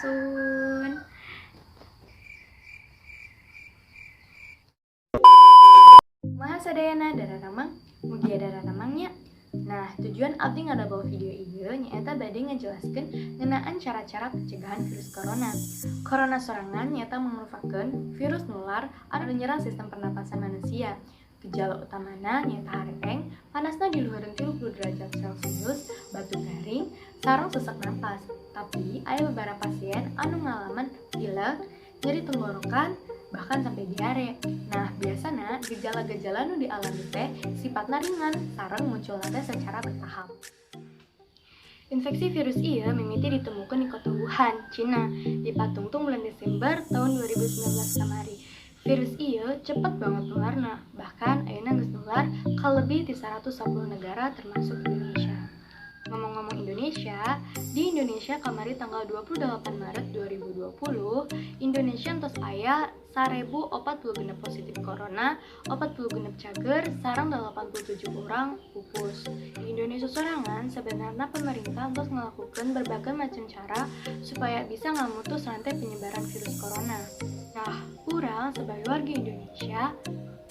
Sampurasun. Kumaha sadayana, dararamang? Mugia dararamang nya. Nah, tujuan abdi ngadamel video ieu nyaeta bade ngajelaskeun ngeunaan cara-cara pencegahan virus corona. Corona sorangan nyaeta merupakan virus nular anu nyerang sistem pernapasan manusia. Gejala utamana nyaeta hareeng, panasna di luhureun 30 derajat Celcius, batuk garing, sareng sesak napas. Tapi aya beberapa pasien anu ngalaman pilek, nyeri tenggorokan, bahkan sampai diare. Nah, biasana gejala-gejala nu dialami teh sifatna ringan sareng munculna teh secara bertahap. Infeksi virus ieu mimiti ditemukan di kota Wuhan, Cina, di patungtung bulan Desember tahun 2019 kamari. Virus ieu cepet banget nularna, bahkan ayeuna geus nular ka lebih ti 110 negara termasuk Indonesia. Ngomong-ngomong Indonesia, di Indonesia kamari tanggal 28 Maret 2020, Indonesia entos aya 1046 positif corona, 46 cager, sareng 87 orang pupus. Di Indonesia sorangan, sebenarnya pemerintah entos ngelakukan berbagai macam cara supaya bisa ngamutus rantai penyebaran virus corona. Nah, urang sebagai warga Indonesia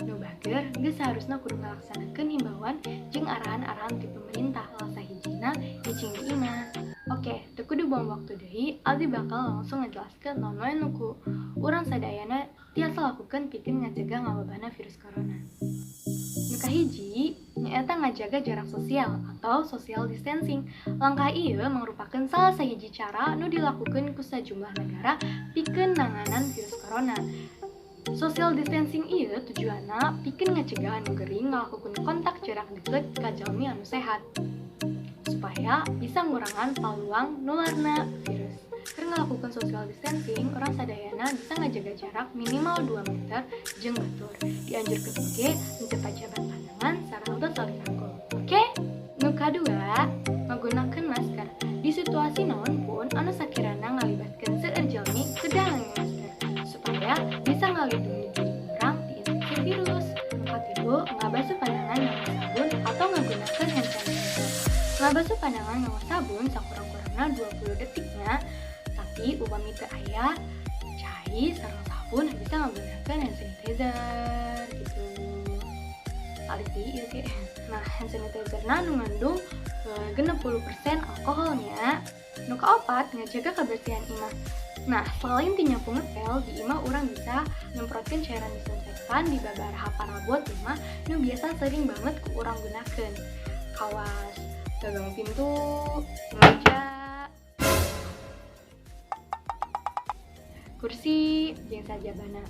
nu bager geus seharusnya kudu ngalaksanakeun himbauan jeung arahan-arahan ti pemerintah. Salah sahijina cicing di imah. Oke, teu kudu buang waktu deui, abdi bakal langsung ngejelaskeun naon wae nu ku urang sadayana tiasa lakukeun pikeun ngacegah ngawabahna virus corona. Nu kahiji, nyaeta ngajaga jarak sosial atau social distancing. Langkah ieu merupakan salah sahiji cara nu dilakukeun ku sajumlah negara pikeun nanganan virus corona. Social distancing ieu tujuanna pikeun ngacegah anu gering ngalakukeun kontak jarak deket ka jalmi anu sehat supaya bisa ngurangan paluang nularna virus. Keur ngalakukeun social distancing, urang sadayana bisa ngajaga jarak minimal 2 meter jeung batur. Dianjurkeun oge henteu pajabat panangan sareng teu saling rangkul. Oke? Nu kadua, menggunakan masker. Di situasi naon pun anu sakirana ngalibatkeun seueur jalmi, kedah ngangge masker supaya bisa ngalindungi diri urang ti infeksi virus. Nu katilu, ngabasuh panangan nganggo sabun atau ngagunakeun hand sanitizer. Ngabasuh panangan nganggo sabun sakurang-kurangna 20 detiknya, tapi upami teu aya cai sareng sabun bisa ngagunakeun hand sanitizer gitu. Alit deui ieu ge. Nah, hand sanitizer-na nu ngandung 60% alkoholnya. Nu kaopat, ngajaga kebersihan imah. Nah, selain ti nyapu ngepel, di imah urang bisa nyemprotkeun cairan disinfektan di babaraha parabot imah nu biasa sering banget ku urang gunakeun. Kawas gagang pintu, meja, kursi, jeung sajabana.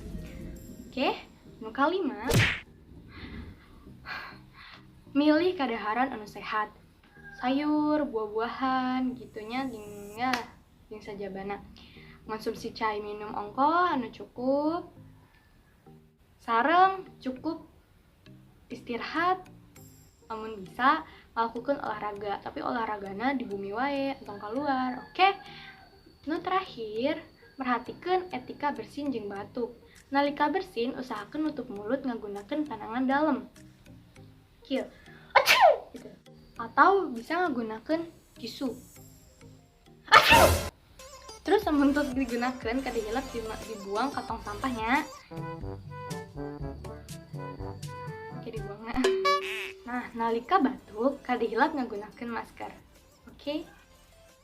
Oke, nu kalima, milih kadaharan anu sehat. Sayur, buah-buahan gitunya jeung ya jeung sajabana. Ngonsumsi cai minum ongkoh anu cukup. Sareng cukup istirahat, amun bisa ngalakukeun olahraga, tapi olahragana di bumi wae, entong keluar. Oke. Nu terakhir, merhatikeun etika bersin jeung batuk. Nalika bersin, usahakeun nutup mulut ngagunakeun panangan dalem. Kieu. Gitu. Atau bisa ngagunakeun tisu. Terus amun tos digunakeun, kade hilap dibuang ka tong sampahnya. Oke, dibuangna. Nah, nalika batuk, kade hilap ngagunakeun masker. Oke.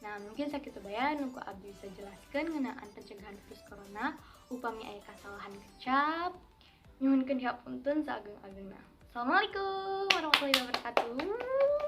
Nah, mungkin sakitu bae nu ku abdi bisa jelaskeun ngeunaan pencegahan virus corona. Upami aya kasalahan kecap, nyuhunkeun dihapunten saageng-agengna. Assalamualaikum warahmatullahi wabarakatuh.